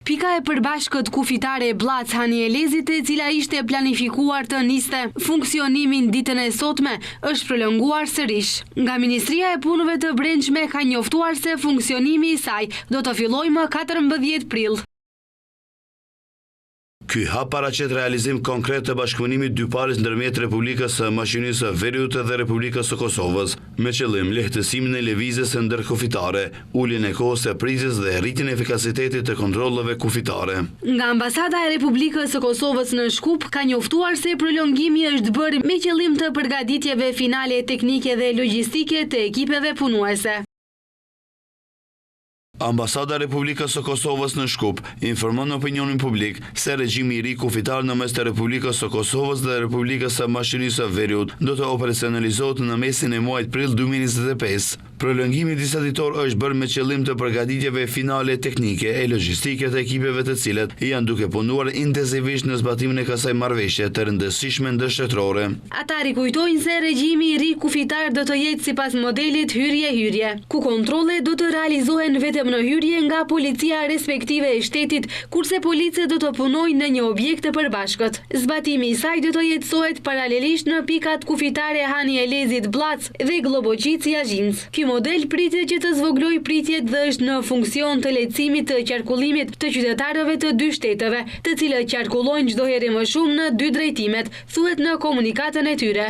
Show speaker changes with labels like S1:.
S1: Pika e përbashkët kufitare Bllacë Hani i Elezit e cila ishte planifikuar të niste funksionimin ditën e sotme, është prolonguar sërish. Nga Ministria e Punëve të Brendshme ka njoftuar se funksionimi i saj do të fillojë më 14 prill.
S2: Ky hap paraqet realizim konkret të bashkëpunimit dypalësh ndërmjet Republikës së Maqedonisë së Veriut dhe Republikës së Kosovës, me qëllim lehtësimin e lëvizjes ndërkufitare, uljen e kohës së pritjes dhe rritjen e efikasitetit të kontrolleve kufitare.
S1: Nga Ambasada e Republikës së Kosovës në Shkup ka njoftuar se prolongimi është bërë me qëllim të përgatitjeve finale teknike dhe logjistike të ekipeve punuese.
S2: Ambasada e Republikës së Kosovës në Shkup informon opinionin publik se regjimi i ri kufitar në mes të Republikës së Kosovës dhe Republikës së Maqedonisë së Veriut do të operacionalizohet në mesin e muajit prill 2025. Prolongimi disaditor është bërë me qëllim të përgatitjeve finale teknike e logjistike të ekipeve të cilët janë duke punuar intensivisht në zbatimin e kësaj marrëveshje të rëndësishme ndërshtetërore.
S1: Ata rikujtojnë se regjimi i ri kufitar do të jetë sipas modelit hyrje-hyrje, ku kontrollet do të realizohen vetëm në hyrje nga policia respektive e shtetit, kurse policët do të punojnë në një objekt të përbashkët. Zbatimi i saj do të jetësohet paralelisht në pikat kufitare Hani i Elezit Bllacë dhe Glloboçicë Jazhincë. Ky model pritet që të zvogëlojë pritjet dhe është në funksion të lehtësimit të qarkullimit të qytetarëve të dy shteteve, të cilët qarkullojnë çdo herë më shumë në dy drejtimet, thuhet në komunikatën e tyre.